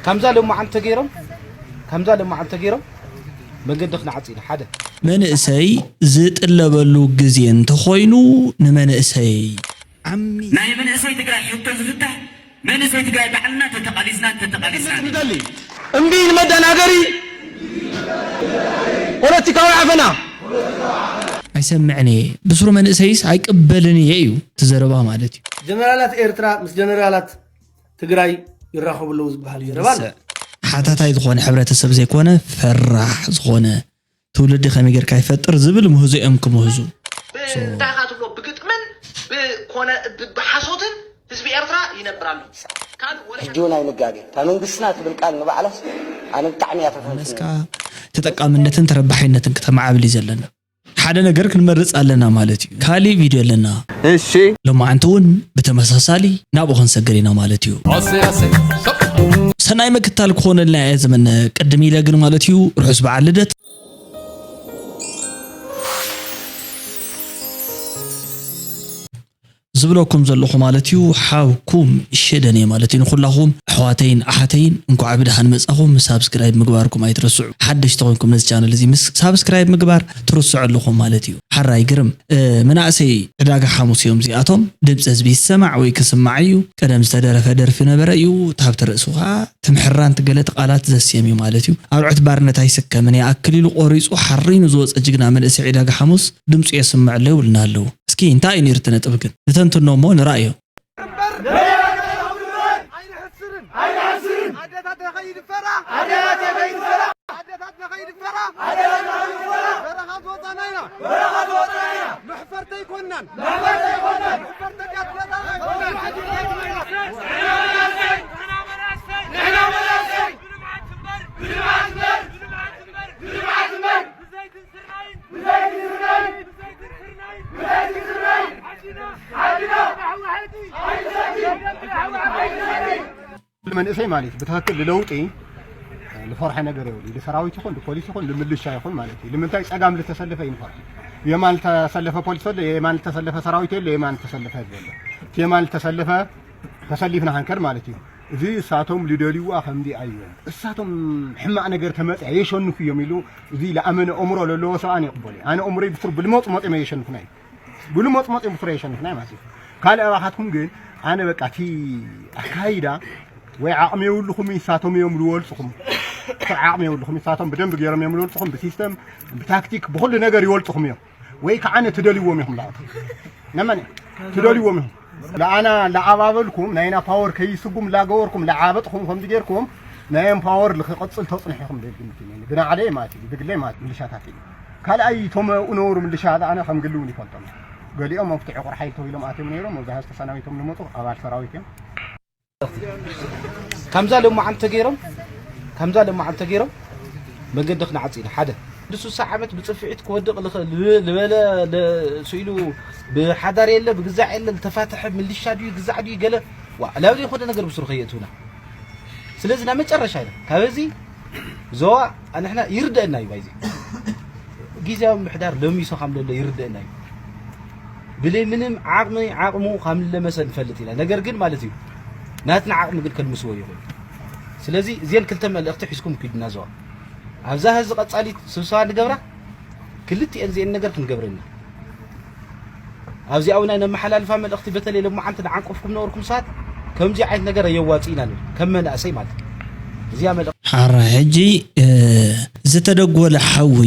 ከምዛ ለማዓንቲ ተገይሮም ከምዛ ለማዓንቲ ተገይሮም መንገዲ ክነዓጽ ኢና። ሓደ መንእሰይ ዝጥለበሉ ግዜ እንተኾይኑ ንመንእሰይ ዓሚ ናይ መንእሰይ ትግራይ ሕቶ ዝፍታሕ መንእሰይ ትግራይ ባዕልና ተተቓሊስና ተተቓሊስና ንደሊ እምቢ ንመደናገሪ ፖለቲካዊ ዓፈና ኣይሰምዕን እየ ብስሩ መንእሰይስ ኣይቅበልን እየ እዩ እቲ ዘረባ ማለት እዩ። ጀነራላት ኤርትራ ምስ ጀነራላት ትግራይ ይራኸቡ ኣለዉ ዝበሃል ዘረባ ኣሎ። ሓታታይ ዝኾነ ሕብረተሰብ ዘይኮነ ፈራሕ ዝኾነ ትውልዲ ከመይ ጌርካ ይፈጥር ዝብል ምህዞ እዮም ክምህዙ። እንታይ ኢኻ ትብሎ ብግጥምን ብኮነ ብሓሶትን ህዝቢ ኤርትራ ይነብር ኣሎ። ካልእ ወላ ሕጂ እውን ኣይንጋገ እታ መንግስትና ትብል ቃል ንባዕላስ ኣነ ብጣዕሚ እያ ተፈንፍኒ። መስካ ተጠቃምነትን ተረባሒነትን ክተማዕብል እዩ ዘለና። ሓደ ነገር ክንመርጽ ኣለና ማለት እዩ። ካሊእ ቪድዮ ኣለና። እሺ ሎማዓንቲ እውን ብተመሳሳሊ ናብኡ ክንሰግር ኢና ማለት እዩ። ሰናይ ምክታል ክኾነልና እየ ዝምነ። ቅድም ኢለ ግን ማለት እዩ ርሑስ በዓል ልደት ዝብለኩም ዘለኹ ማለት እዩ ሓውኩም ሸደን እየ ማለት እዩ። ንኹላኹም ኣሕዋተይን ኣሓተይን እንኳዕ ብድሓን መጻኹም። ሳብስክራይብ ምግባርኩም ኣይትረስዑ። ሓደሽቲ ኮይንኩም ነዚ ቻነል እዚ ምስ ሳብስክራይብ ምግባር ትርስዑ ኣለኹም ማለት እዩ። ሓራይ ግርም እ፣ መናእሰይ ዕዳጋ ሓሙስ እዮም እዚኣቶም። ድምፂ ህዝቢ ይሰማዕ ወይ ክስማዕ እዩ። ቀደም ዝተደረፈ ደርፊ ነበረ እዩ። ታብቲ ርእሱ ከዓ ትምሕራን ትገለ ቃላት ዘስየም እዩ ማለት እዩ። ኣርዑት ባርነት ኣይስከምን ይኣክል ኢሉ ቆሪፁ ሓሪኑ ዝወፀ ጅግና መንእሰይ ዕዳጋ ሓሙስ ድምፁ የስምዐሎ ይብሉና ኣለዉ። እስኪ እንታይ እዩ ነይሩ እቲ ነጥብ ግን ንተንትኖ እሞ ንራእዮ። ኣይንሕስርን ኣይንሕስርን ኣደታትና ከይድፈራ ኣደታትና ከይድፈራ ኣደታትና ከይድፈራ ኣደታትና ከይድፈራ በረኻ ዝወፃና ኢና በረኻ ዝወፃና ኢና መሕፈርቲ ኣይኮናን መሕፈርቲ ኣይኮናን መሕፈርቲ ኣደታትና ኣይኮናን ንሕና መናእሰይ ንሕና መናእሰይ ብልምዓት እምበር ብልምዓት እምበር ብልምዓት እምበር ብዘይትን ስርናይን ብዘይትን ስርናይን ብዘይትን ስርናይን ብዘይትን ስርናይን ዓድና ዓድና ብሓዊ ሓይሊ ኣይትሰቲ ደም ብሓዊ ሓይሊ ኣይትሰቲ መንእሰይ ማለት ብትክክል ንለውጢ ልፈርሐ ነገር የብሉ። ልሰራዊት ይኹን ልፖሊስ ይኹን ልምልሻ ይኹን ማለት እዩ። ልምንታይ ጸጋም ልተሰለፈ ይንፈር። የማን ልተሰለፈ ፖሊስ ኣሎ፣ የማን ልተሰለፈ ሰራዊት የለ፣ የማን ልተሰለፈ ህዝቢ ኣሎ። እቲ የማን ልተሰለፈ ተሰሊፍና ክንከድ ማለት እዩ። እዚ እሳቶም ልደልዩዋ ከምዚ ኣዮም። እሳቶም ሕማቕ ነገር ተመጽያ የሸንፉ እዮም ኢሉ እዚ ለኣመነ እምሮ ለለዎ ሰብኣን ይቕበሉ። ኣነ እምሮይ ብስሩ ብልመጽ መጽዮም የሸንፉና እዩ። ብልሞጽሞጽ እዮም ብፍረ የሸንፍና ማለት እዩ። ካልእ ኣባኻትኩም ግን ኣነ በቃ እቲ ኣካይዳ ወይ ዓቕሚ የብልኹም ንሳቶም እዮም ልወልጽኹም። ስር ዓቕሚ የብልኹም ንሳቶም ብደንብ ገይሮም እዮም ልወልጽኹም ብሲስተም ብታክቲክ ብኹሉ ነገር ይወልጽኹም እዮም። ወይ ከዓ ኣነ ትደልይዎም ኢኹም ላእቱ ነመን ትደልይዎም ኢኹም ለኣና ለኣባበልኩም ናይና ፓወር ከይስጉም ላገበርኩም ለዓበጥኹም ከምዚ ጌርኩም ናይ ኤምፓወር ልክቕፅል ተፅንሑ ኢኹም ደግምት ነኒ ብናዕለይ ማለት እዩ ብግለይ ማለት ምልሻታት እዩ ካልኣይ እቶም እነውሩ ምልሻ ኣነ ከም ግሊ እውን ይፈልጦም ገሊኦም ኣብቲ ዕቑር ሓይል ተባሂሎም ኣትዮም ነይሮም መብዛሕትኡ ተሰናቢቶም ዝመፁ ኣባል ሰራዊት እዮም ከምዛ ለማዓንቲ ተገይሮም ከምዛ ለማዓንቲ ተገይሮም መንገዲ ክንዓፅ ኢና ሓደ ንሱሳ ዓመት ብፅፍዒት ክወድቕ ዝበለ ስኢሉ ብሓዳር የለ ብግዛዕ የለ ዝተፋተሐ ምልሻ ድዩ ግዛዕ ድዩ ገለ ናብ ዘይኮነ ነገር ብስሩ ከየእትውና ስለዚ ናብ መጨረሻ ኢና ካብ እዚ ዞባ ንሕና ይርደአና እዩ ባይዚ ግዜያዊ ምሕዳር ለሚሶ ከም ዘሎ ይርደአና እዩ ብለይ ምንም ዓቕሚ ዓቕሙ ከም ለመሰ ንፈልጥ ኢና ነገር ግን ማለት እዩ ናትና ዓቕሚ ግን ከልምስዎ ይኽእሉ ስለዚ እዚን ክልተ መልእኽቲ ሒዝኩም ኪድና ዞባ ኣብዛ ህዚ ቀጻሊት ስብሰባ ንገብራ ክልቲኤን ዚኤን ነገር ክንገብረና ኣብዚኣ እውን ነመሓላልፋ መልእኽቲ በተለይ ለማዓንቲ ንዓንቆፍኩም ነበርኩም ሰባት ከምዚ ዓይነት ነገር ኣየዋፅእና ንብል ከም መናእሰይ ማለት እዚኣ መልእኽቲ ሓራ ሕጂ ዝተደጎለ ሓዊ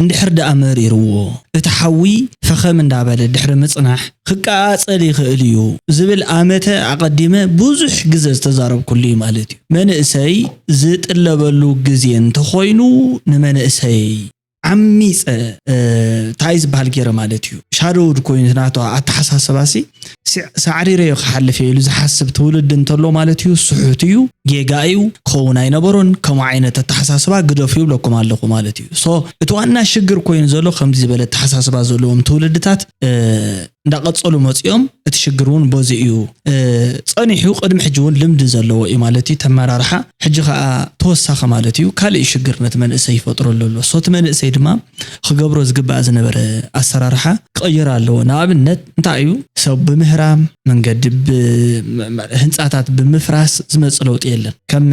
እንድሕር ደኣ መሪርዎ እቲ ሓዊ ፈኸም እንዳበለ ድሕሪ ምፅናሕ ክቀፃፀል ይኽእል እዩ ዝብል ኣመተ ኣቐዲመ ብዙሕ ግዘ ዝተዛረብኩሉ እዩ ማለት እዩ መንእሰይ ዝጥለበሉ ግዜ እንተኾይኑ ንመንእሰይ ዓሚፀ እንታይ ዝበሃል ገይረ ማለት እዩ ሻዶውድ ኮይኑ ናቶ ኣተሓሳስባሲ ሳዕሪረዮ ክሓልፍ እየ ኢሉ ዝሓስብ ትውልዲ እንተሎ ማለት እዩ ስሑት እዩ ጌጋ እዩ ክኸውን ኣይነበሮን። ከምኡ ዓይነት ኣተሓሳስባ ግደፉ ይብለኩም ኣለኹ ማለት እዩ። So እቲ ዋና ሽግር ኮይኑ ዘሎ ከምዚ ዝበለ ኣተሓሳስባ ዘለዎም ትውልድታት እንዳቀጸሉ መጺኦም እቲ ሽግር እውን በዚ እዩ ጸኒሑ። ቅድሚ ሕጂ እውን ልምዲ ዘለዎ እዩ ማለት እዩ ተመራርሓ። ሕጂ ከዓ ተወሳኺ ማለት እዩ ካልእ ሽግር ነቲ መንእሰይ ይፈጥረሉ ኣሎ። So እቲ መንእሰይ ድማ ክገብሮ ዝግባእ ዝነበረ ኣሰራርሓ ክቕይር ኣለዎ። ንኣብነት እንታይ እዩ ሰብ ብምህራም መንገዲ ህንፃታት ብምፍራስ ዝመፅ ለውጢ የለን። ከም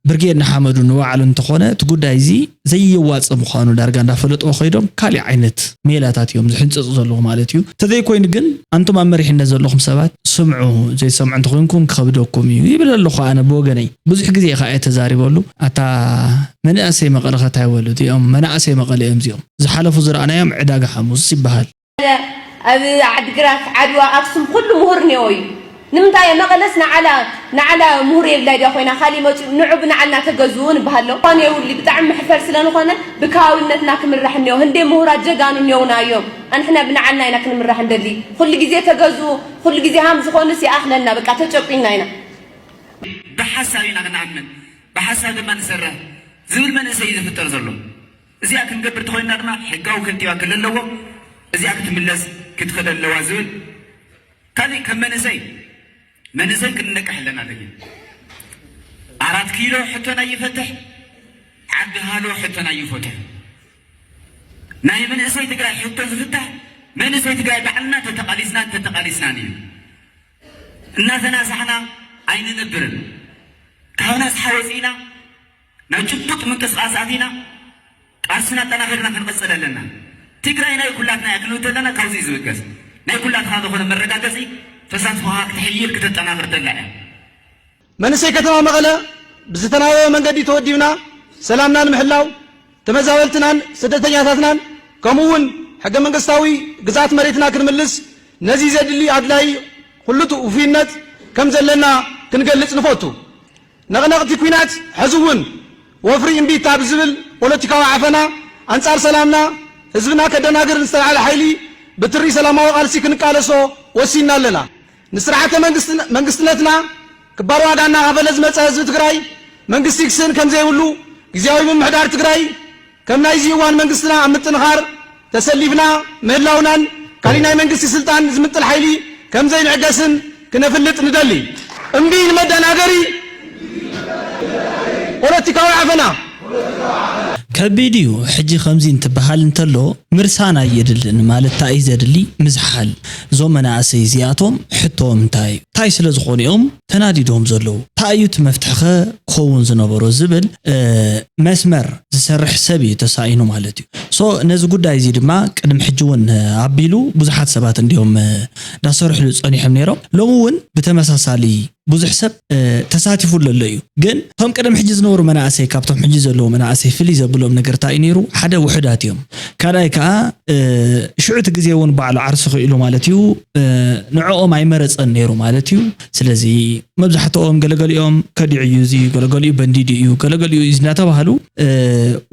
ብርጌድ ንሓመዱ ንባዕሉ እንተኾነ እቲ ጉዳይ እዚ ዘየዋፅእ ምዃኑ ዳርጋ እንዳፈለጥዎ ከይዶም ካሊእ ዓይነት ሜላታት እዮም ዝሕንፅፁ ዘለዉ ማለት እዩ። ተዘይኮይኑ ግን ኣንቱም ኣብ መሪሕነት ዘለኹም ሰባት ስምዑ፣ ዘይሰምዑ እንተኾይንኩም ክኸብደኩም እዩ ይብል ኣለኹ ኣነ ብወገነይ። ብዙሕ ግዜ ከዓ እየ ተዛሪበሉ። ኣታ መናእሰይ መቐለ ከታይ በሉ እዚኦም መናእሰይ መቐለ እዮም እዚኦም። ዝሓለፉ ዝረኣናዮም ዕዳጋ ሓሙስ ይበሃል። ኣብ ዓድግራት ዓድዋ ኣክሱም ኩሉ ምሁር እኒኦ እዩ። ንምንታይ መቐለስ ንዓላ ንዓላ ምሁር የብላ ድያ ኮይና ካሊእ መፂኡ ንዑ ብንዓልና ተገዝኡ ንበሃሎ እኳን የብሉ ብጣዕሚ መሕፈር ስለንኾነ ብከባቢነትና ክምራሕ እኒኦ ህንዴ ምሁራት ጀጋኑ እኒኦውና እዮም ኣንሕና ብንዓልና ኢና ክንምራሕ እንደሊ ኩሉ ግዜ ተገዝኡ ኩሉ ግዜ ሃም ዝኾኑስ ይኣኽለና በቃ ተጨቁና ኢና ብሓሳብ ኢና ክንኣምን ብሓሳብ ድማ ንሰርሕ ዝብል መንእሰይ እዩ ዝፍጠር ዘሎ። እዚኣ ክንገብር ተኾይንና ድማ ሕጋዊ ከንቲባ ክልል ኣለዎ፣ እዚኣ ክትምለስ ክትኸደ ኣለዋ ዝብል ካሊእ ከም መንእሰይ መንእሰይ ክንነቅሕ ኣለና። ደጊም ኣራት ኪሎ ሕቶና ይፈትሕ፣ ዓዲ ሃሎ ሕቶና ይፈትሕ። ናይ መንእሰይ ትግራይ ሕቶ ዝፍታሕ መንእሰይ ትግራይ ባዕልና ተተቓሊስናን ተተቓሊስናን እዩ። እናተናሳሕና ኣይንነብርን። ካብ ናስሓ ወፂእና ናብ ጭቡጥ ምንቅስቃስ ኣቲና ቃልስና ኣጠናኺርና ክንቐፅል ኣለና። ትግራይ ናይ ኩላትና እያ ክንብል ተለና ካብዚ እዩ ዝብገስ። ናይ ኩላትኻ ዝኾነ መረጋገፂ ተሳትፎኻ ክትሕይል ክተጠናኽር ተላ እያ። መንእሰይ ከተማ መቐለ ብዝተናበበ መንገዲ ተወዲብና ሰላምና ንምሕላው ተመዛበልትናን ስደተኛታትናን ከምኡ እውን ሕገ መንግስታዊ ግዝኣት መሬትና ክንምልስ ነዚ ዘድሊ ኣድላዪ ኩሉ ውፉይነት ከም ዘለና ክንገልፅ ንፈቱ። ነቕነቕቲ ኲናት ሕዚ እውን ወፍሪ እምቢታ ብዝብል ፖለቲካዊ ዓፈና ኣንፃር ሰላምና ህዝብና ከደናግር ንዝተላዕለ ሓይሊ ብትሪ ሰላማዊ ቃልሲ ክንቃለሶ ወሲንና ኣለና። ንስርዓተ መንግስትነትና ክባር ዋጋ እናኸፈለ ዝመፀ ህዝቢ ትግራይ መንግስቲ ክስእን ከምዘይብሉ ግዝያዊ ምምሕዳር ትግራይ ከም ናይዚ እዋን መንግስትና ኣብ ምጥንኻር ተሰሊፍና ምህላውናን ካሊእ ናይ መንግስቲ ስልጣን ዝምጥል ሓይሊ ከምዘይንዕገስን ክነፍልጥ ንደሊ። እምቢ ንመደናገሪ ፖለቲካዊ ዓፈና! ከቢድ እዩ ሕጂ ከምዚ እንትበሃል እንተሎ ምርሳን ኣየድልን ማለት እንታይ እዩ ዘድሊ ምዝሓል እዞም መናእሰይ እዚኣቶም ሕቶኦም እንታይ እዩ እንታይ ስለ ዝኾኑ እዮም ተናዲዶም ዘለዉ እንታይ እዩ እቲ መፍትሒ ኸ ክኸውን ዝነበሮ ዝብል መስመር ዝሰርሕ ሰብ እዩ ተሳኢኑ ማለት እዩ so ነዚ ጉዳይ እዚ ድማ ቅድሚ ሕጂ እውን ኣቢሉ ብዙሓት ሰባት እንዲዮም እንዳሰርሕሉ ፀኒሖም ነይሮም ሎሚ እውን ብተመሳሳሊ ብዙሕ ሰብ ተሳቲፉ ኣሎ እዩ ግን እቶም ቀደም ሕጂ ዝነበሩ መናእሰይ ካብቶም ሕጂ ዘለዉ መናእሰይ ፍልይ ዘብሎም ነገር እንታይ እዩ ነይሩ ሓደ ውሑዳት እዮም ካልኣይ ከዓ ሽዑ እቲ ግዜ እውን ባዕሉ ዓርሱ ክኢሉ ማለት እዩ ንዕኦም ኣይመረፀን ነይሩ ማለት እዩ ስለዚ መብዛሕትኦም ገለገሊኦም ከዲዑ እዩ እዚ ገለገሊኡ በንዲዱ እዩ ገለገሊኡ እዚ እናተባህሉ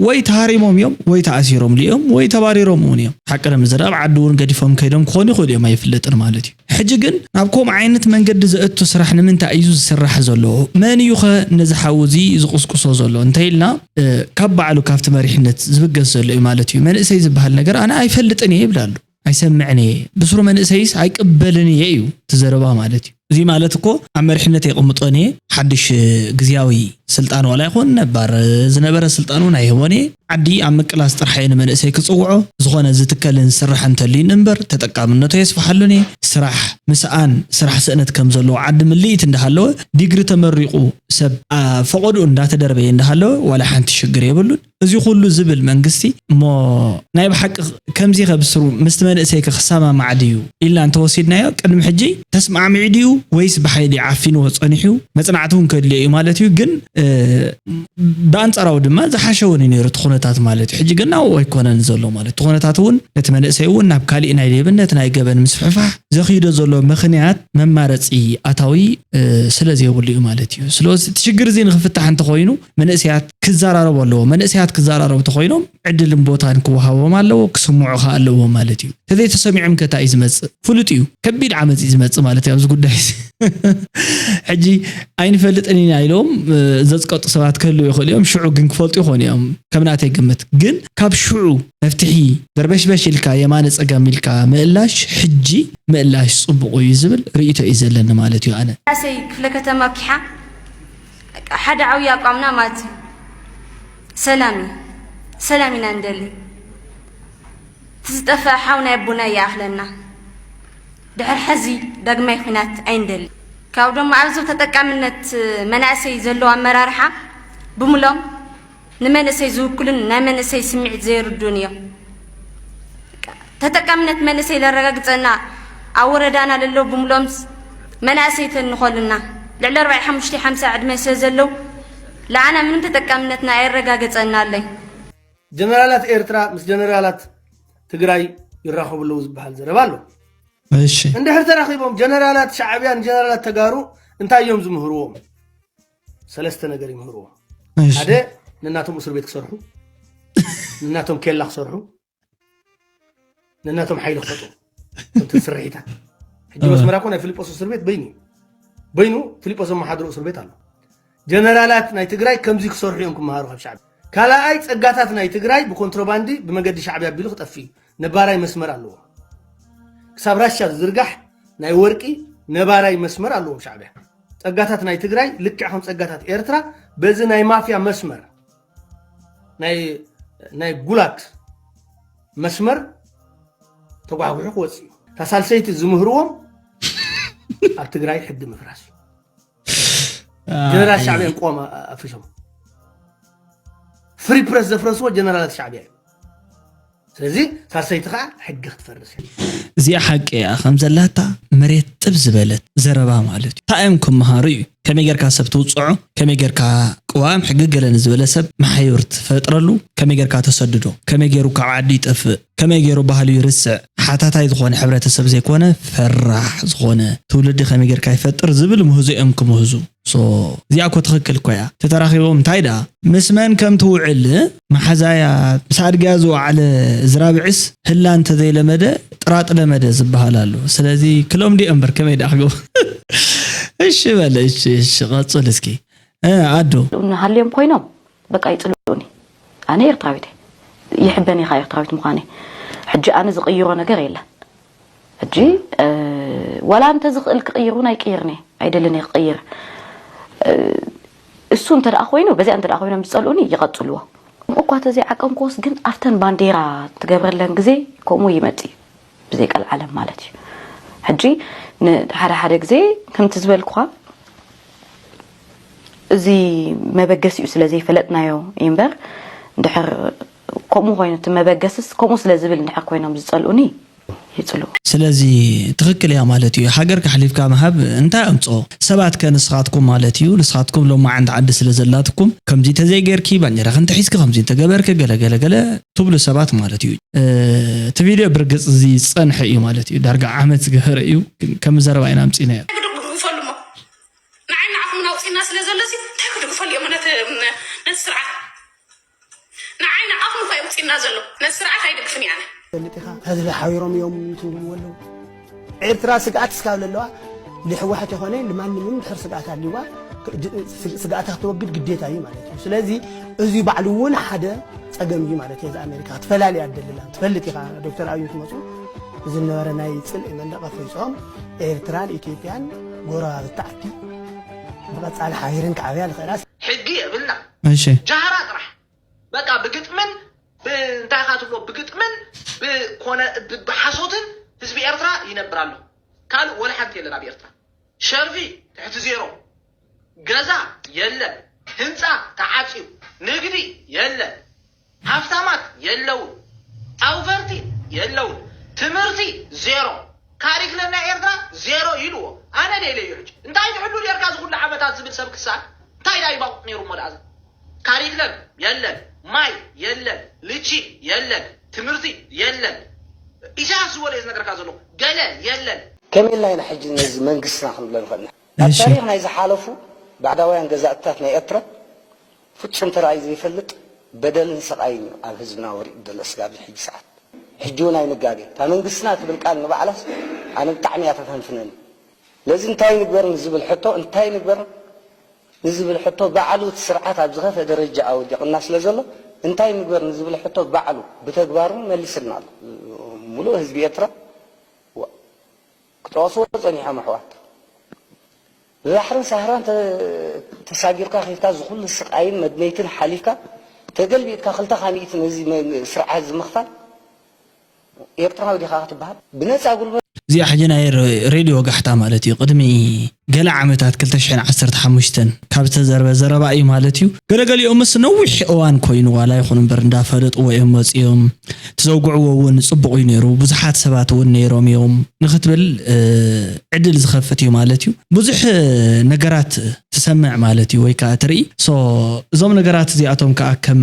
ወይ ተሃሪሞም እዮም ወይ ተኣሲሮም እዮም ወይ ተባሪሮም እውን እዮም ሓቂ ንምዝራብ ዓዲ እውን ገዲፎም ከይዶም ክኾኑ ይኽእሉ እዮም ኣይፍለጥን ማለት እዩ ሕጂ ግን ናብ ከምኡ ዓይነት መንገዲ ዘእቱ ስራሕ ንምንታይ እዩ ዝስራሕ ዘሎ? መን እዩ ኸ ነዚ ሓዊ እዚ ዝቕስቅሶ ዘሎ እንተኢልና ካብ ባዕሉ ካብቲ መሪሕነት ዝብገስ ዘሎ እዩ ማለት እዩ። መንእሰይ ዝበሃል ነገር ኣነ ኣይፈልጥን እየ ይብል ኣሎ። ኣይሰምዕን እየ ብስሩ መንእሰይስ ኣይቅበልን እየ እዩ እቲ ዘረባ ማለት እዩ። እዚ ማለት እኮ ኣብ መሪሕነት የቕምጦን እየ ሓድሽ ግዝያዊ ስልጣን ዋላ ይኹን ነባር ዝነበረ ስልጣን እውን ኣይህቦን እየ። ዓዲ ኣብ ምቅላስ ጥራሕ እየ ንመንእሰይ ክፅውዖ። ዝኾነ ዝትከልን ዝስራሕን እንተልዩኒ እምበር ተጠቃምነቱ የስፍሓሉን እየ። ስራሕ ምስኣን ስራሕ ስእነት ከም ዘለዎ ዓዲ ምልኢት እንዳሃለወ ዲግሪ ተመሪቑ ሰብ ኣብ ፈቐድኡ እንዳተደርበየ እንዳሃለወ ዋላ ሓንቲ ሽግር የብሉን። እዚ ኩሉ ዝብል መንግስቲ እሞ ናይ ብሓቂ ከምዚ ከብስሩ ምስቲ መንእሰይ ከ ክሰማማዕ ድዩ ኢልና እንተወሲድናዮ ቅድሚ ሕጂ ተስማዕሚዑ ድዩ ወይስ ብሓይሊ ዓፊንዎ ጸኒሑ መጽናዕቲ እውን ከድልዮ እዩ ማለት እዩ ግን ብኣንጻራዊ ድማ ዝሓሸ እውን እዩ ነይሩ እቲ ኩነታት ማለት እዩ ሕጂ ግን ናብኡ ኣይኮነን ዘሎ ማለት እቲ ኩነታት እውን ነቲ መንእሰይ እውን ናብ ካሊእ ናይ ሌብነት ናይ ገበን ምስፍሕፋሕ ዘኽይዶ ዘሎ ምኽንያት መማረፂ ኣታዊ ስለ ዘይብሉ እዩ ማለት እዩ ስለዚ እቲ ሽግር እዚ ንክፍታሕ እንተኮይኑ መንእሰያት ክዘራረቡ ኣለዎ። መንእሰያት ክዘራረቡ ተኾይኖም ዕድልን ቦታን ክወሃቦም ኣለዎ፣ ክስምዑ ከኣ ኣለዎም ማለት እዩ። ተዘይተሰሚዖም ከ እንታይ እዩ ዝመጽእ? ፍሉጥ እዩ። ከቢድ ዓመጽ እዩ ዝመጽእ ማለት እዩ ኣብዚ ጉዳይ እዚ። ሕጂ ኣይንፈልጥን ኢና ኢሎም ዘፅቀጡ ሰባት ክህልዉ ይኽእሉ እዮም። ሽዑ ግን ክፈልጡ ይኾኑ እዮም፣ ከም ናተይ ግምት። ግን ካብ ሽዑ መፍትሒ ደርበሽበሽ ኢልካ፣ የማነ ፀጋም ኢልካ ምእላሽ፣ ሕጂ ምእላሽ ፅቡቕ እዩ ዝብል ርእይቶ እዩ ዘለኒ ማለት እዩ። ኣነ መናእሰይ ክፍለ ከተማ ኪሓ ሓደ ዓብዪ ኣቋምና ማለት እዩ። ሰላም እዩ። ሰላም ኢና እንደሊ። እቲ ዝጠፈአ ሓው ናይ ኣቦና ይኣኽለና። ድሕሪ ሕዚ ዳግማይ ኲናት ኣይንደሊ። ካብ ደሞ ኣብዚ ተጠቃምነት መናእሰይ ዘለዉ ኣመራርሓ ብምሎም ንመንእሰይ ዝውክሉን ናይ መንእሰይ ስምዒት ዘይርዱን እዮም። ተጠቃምነት መንእሰይ ለረጋግፀና ኣብ ወረዳና ለለዉ ብምሎምስ መናእሰይ ተንኾልና ልዕሊ ኣርባዕተ ሓሙሽተ ሓምሳ ዕድመ ስለ ዘለዉ ለዓና ምንም ተጠቃምነትና ኣየረጋገፀና ኣለይ። ጀነራላት ኤርትራ ምስ ጀነራላት ትግራይ ይራኸቡ ኣለዉ ዝበሃል ዘረባ ኣሎ። እሺ እንድሕር ተራኺቦም ጀነራላት ሻዕብያ ንጀነራላት ተጋሩ እንታይ እዮም ዝምህርዎም? ሰለስተ ነገር ይምህርዎም። እሺ ሓደ፣ ንናቶም እስር ቤት ክሰርሑ፣ ንናቶም ኬላ ክሰርሑ፣ ንናቶም ሓይሊ ክፈጥሩ። ከምቲ ስርሒታት ሕጂ እ። መስመራ እኮ ናይ ፊልጶስ እስር ቤት በይኑ እዩ። በይኑ ፊልጶስ ዘመሓድሮ እስር ቤት ኣሎ። ጀነራላት ናይ ትግራይ ከምዚ ክሰርሑ እዮም ክመሃሩ ካብ ሻዕብያ። ካልኣይ፣ ጸጋታት ናይ ትግራይ ብኮንትሮባንዲ ብመገዲ ሻዕብያ ኣቢሉ ክጠፍእ እዩ። ነባራይ መስመር ኣለዎ። ክሳብ ራሻ ዝዝርጋሕ ናይ ወርቂ ነባራይ መስመር ኣለዎም ሻዕብያ። ጸጋታት ናይ ትግራይ ልክዕ ከም ጸጋታት ኤርትራ በዚ ናይ ማፍያ መስመር፣ ናይ ናይ ጉላግ መስመር ተጓሕጉሑ ክወፅእ እዩ። እታ ሳልሰይቲ ዝምህርዎም ኣብ ትግራይ ሕጊ ምፍራስ እዩ። ጀነራል ሻዕብያ ቆም ኣፍሪሶም ፍሪ ፕረስ ዘፍረስዎ ጀነራላት ሻዕብያ እዩ። ስለዚ ሳልሰይቲ ከዓ ሕጊ ክትፈርስ እያ። እዚኣ ሓቂ እያ። ከም ዘላታ መሬት ጥብ ዝበለት ዘረባ ማለት እዩ። እንታይ እዮም ክመሃሩ እዩ? ከመይ ጌርካ ሰብ ትውፅዖ? ከመይ ጌርካ ቅዋም ሕጊ ገለ ንዝበለ ሰብ መሓዩር ትፈጥረሉ? ከመይ ጌርካ ተሰድዶ? ከመይ ገይሩ ካብ ዓዲ ይጠፍእ? ከመይ ገይሩ ባህሉ ይርስዕ? ሓታታይ ዝኾነ ሕብረተሰብ ዘይኮነ ፈራሕ ዝኾነ ትውልዲ ከመይ ጌርካ ይፈጥር ዝብል ምህዞ እዮም ክምህዙ። ሶ እዚኣ እኮ ትኽክል እኮ እያ። ተተራኺቦም እንታይ ደኣ ምስ መን ከም ትውዕል መሓዛያ ምስ ኣድግያ ዝወዓለ ዝራብዕስ ህላ እንተዘይለመደ ጥራጥ ለመደ ዝበሃል ኣሎ። ስለዚ ክሎም ዲኦም እምበር ከመይ ደኣ ክገብሩ። እሺ በለ እሺ እሺ ቀጽል እስኪ። እ ኣዱ ይጽልኡኒ ሃልዮም ኮይኖም በቃ ይጽልኡኒ። ኣነ ኤርትራዊት እየ። ይሕበን ኢኻ ኤርትራዊት ምዃነይ። ሕጂ ኣነ ዝቕይሮ ነገር የለን። ሕጂ ዋላ እንተ ዝኽእል ክቕይር እውን ኣይቅይርን እየ። ኣይደልን እየ ክቕይር። እሱ እንተ ደኣ ኮይኑ በዚኣ እንተ ደኣ ኮይኖም ዝጸልኡኒ ይቐጽልዎ። እኳ ተዘይዓቀንክዎስ ግን ኣብተን ባንዴራ ትገብረለን ግዜ ከምኡ ይመጽእ እዩ። ብዘይ ቀልዓለም ማለት እዩ። ሕጂ ንሓደ ሓደ ግዜ ከምቲ ዝበልኩኻ እዚ መበገሲኡ ስለ ዘይፈለጥናዮ እዩ እምበር እንድሕር ከምኡ ኮይኑ እቲ መበገስስ ከምኡ ስለ ዝብል እንድሕር ኮይኖም ዝጸልኡኒ ይጽልኡ። ስለዚ ትኽክል እያ ማለት እዩ። ሃገር ካሕሊፍካ ምሃብ እንታይ ኣምጽኦ? ሰባት ከ ንስኻትኩም ማለት እዩ። ንስኻትኩም ሎማዓንቲ ዓዲ ስለ ዘላትኩም ከምዚ ተዘይጌርኪ ባንዴራኺ እንተሒዝኪ ከምዚ እንተገበርኪ ገለ ገለ ገለ ትብሉ ሰባት ማለት እዩ። እቲ ቪድዮ ብርግጽ እዚ ዝጸንሐ እዩ ማለት እዩ። ዳርጋ ዓመት ዝገበረ እዩ። ግን ከም ዘረባ ኢና ኣምጺእናዮ። ክድግፈሉ እሞ ንዓይ ንዓኹም ናውፂና ስለ ዘሎ ሲ እንታይ ክድግፈሉ እዮም ነቲ ነቲ ስርዓት ንዓይ ንዓኹም እኮ የውፅና ዘሎ ነቲ ስርዓት ኣይድግፍን እየ ኣነ። ትፈልጥ ኢኻ፣ ህዝቢ ሓቢሮም እዮም ትብልዎ ኣለዉ። ኤርትራ ስግኣት እስካብ ዘለዋ ንህወሓት ይኾነ ንማንም ድሕር ስግኣት ኣልዋ ስግኣታ ክተወግድ ግዴታ እዩ ማለት እዩ። ስለዚ እዚ ባዕሉ እውን ሓደ ፀገም እዩ ማለት እዩ። እዚ ኣሜሪካ ክትፈላልያ ኣደልላ ትፈልጥ ኢኻ። ዶክተር ኣብይ ክመፁ ዝነበረ ናይ ፅልኢ መንደቕ ኣፍሪፆም ኤርትራን ኢትዮጵያን ጎረባብቲ ዓዲ ብቐፃሊ ሓቢረን ክዓብያ ዝኽእላ ሕጊ የብልና እሺ ጃህራ ጥራሕ በቃ ብግጥምን ብእንታይ ኢኻ ትብሎ ብግጥምን ብኮነ ብሓሶትን ህዝቢ ኤርትራ ይነብር ኣሎ። ካልእ ወላ ሓንቲ የለን ኣብ ኤርትራ። ሸርፊ ትሕቲ ዜሮ፣ ገዛ የለን፣ ህንፃ ተዓፅዩ፣ ንግዲ የለን፣ ሃፍታማት የለውን፣ ኣውፈርቲ የለውን፣ ትምህርቲ ዜሮ፣ ካሪክለም ናይ ኤርትራ ዜሮ ኢልዎ። ኣነ ደይለዩ ሕጂ እንታይ ትሕሉ ኔርካ ዝኹሉ ዓመታት ዝብል ሰብ ክሳብ እንታይ ዳዩ ባቑ ኔሩ እሞ ደኣ ካሪክለም የለን፣ ማይ የለን፣ ልቺ የለን፣ ትምህርቲ የለን። ኢሳያስ ዝበሎ እየ ዝነግረካ ዘለኹ። ገለ የለን። ከመይ ኢልና ኢና ሕጂ ነዚ መንግስትና ክንብሎ ንኽእል? ኣብ እሺ። ታሪኽ ናይ ዝሓለፉ ባዕዳውያን ገዛእትታት ናይ ኤርትራ ፍጹም ተራእዩ ዘይፈልጥ በደልን ስቓይን እዩ ኣብ ህዝብና ወሪዱ ዘሎ እስካብ ሕጂ ሰዓት። ሕጂ እውን ኣይንጋገ። እታ መንግስትና ትብል ቃል ንባዕላስ ኣነ ብጣዕሚ እያ ተፈንፍነኒ። ስለዚ እንታይ ንግበር ንዝብል ሕቶ እንታይ ንግበር ንዝብል ሕቶ ባዕሉ እቲ ስርዓት ኣብ ዝኸፈ ደረጃ ኣወዲቕና ስለ ዘሎ እንታይ ንግበር ንዝብል ሕቶ ባዕሉ ብተግባሩ መሊስልና ኣሎ። ሙሉእ ህዝቢ ኤርትራ ክጠቕስዎ ጸኒሖም ኣሕዋት። ብባሕርን ሳህራን ተሳጊርካ ኺድካ ዝኹሉ ስቃይን መድነይትን ሓሊፍካ ተገልቢጥካ ክልተ ካሚኢት ነዚ ስርዓት ዝምኽፋል ኤርትራዊ ዲኻ ክትበሃል ብነጻ ጉልበት። እዚኣ ሕጂ ናይ ሬድዮ ወጋሕታ ማለት እዩ። ቅድሚ ገለ ዓመታት ክልተ ሽሕን ዓሰርተ ሓሙሽተን ካብ ዝተዘርበ ዘረባ እዩ ማለት እዩ። ገለገሊኦምስ ነዊሕ እዋን ኮይኑ ዋላ ይኹን እምበር እንዳፈለጥዎ እዮም መፂኦም። እቲ ዘውግዕዎ እውን ፅቡቕ እዩ ነይሩ። ብዙሓት ሰባት እውን ነይሮም እዮም ንክትብል ዕድል ዝኸፍት እዩ ማለት እዩ። ብዙሕ ነገራት ትሰምዕ ማለት እዩ ወይ ከዓ ትርኢ። ሶ እዞም ነገራት እዚኣቶም ከዓ ከም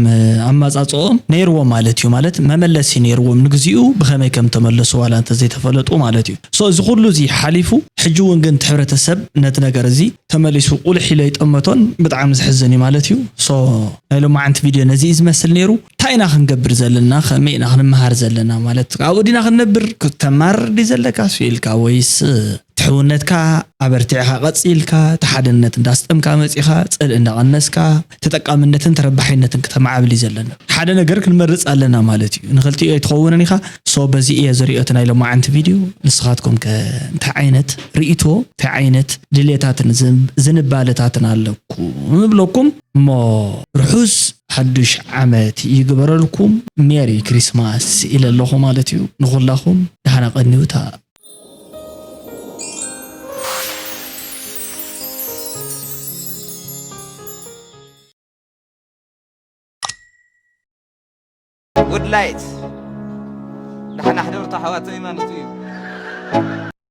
ኣመፃፅኦም ነይርዎም ማለት እዩ። ማለት መመለሲ ነይርዎም ንግዚኡ ብኸመይ ከም ተመለሱ ዋላ እንተዘይተፈለጡ ማለት እዩ። ሶ እዚ ኩሉ እዚ ሓሊፉ ሕጂ እውን ግን እቲ ሕብረተሰብ ነቲ ነገር እዚ ተመሊሱ ቁልሕ ኢሎ ይጠመቶን ብጣዕሚ ዘሕዝን እዩ ማለት እዩ። ሶ ናይ ሎማዓንቲ ቪድዮ ነዚ እዩ ዝመስል ነይሩ። እንታይ ኢና ክንገብር ዘለና? ከመይ ኢና ክንመሃር ዘለና? ማለት ኣብኡ ዲና ክንነብር? ክተማርር ድዩ ዘለካ ስኢልካ ወይስ ትሕውነትካ ኣበርቲዕኻ ቀፂልካ እቲ ሓድነት እንዳስጠምካ መፂኻ ፅልኢ እንዳቐነስካ ተጠቃምነትን ተረባሒነትን ክተማዕብል እዩ ዘለና። ሓደ ነገር ክንመርፅ ኣለና ማለት እዩ። ንክልቲኡ ኣይትኸውንን ኢኻ። ሶ በዚ እየ ዝሪኦ እቲ ናይ ሎማዓንቲ ቪድዮ። ንስኻትኩም ከ እንታይ ዓይነት ርእይቶ እንታይ ዓይነት ድሌታትን ዝንባለታትን ኣለኩም እብለኩም እሞ ርሑስ ሓዱሽ ዓመት ይግበረልኩም። ሜሪ ክሪስማስ ኢለ ኣለኹ ማለት እዩ። ንኹላኹም ደሓና ቀንዩታ። ጉድ ላይት ደሓና ሕደሩ ተሓዋተይ ማለት እዩ።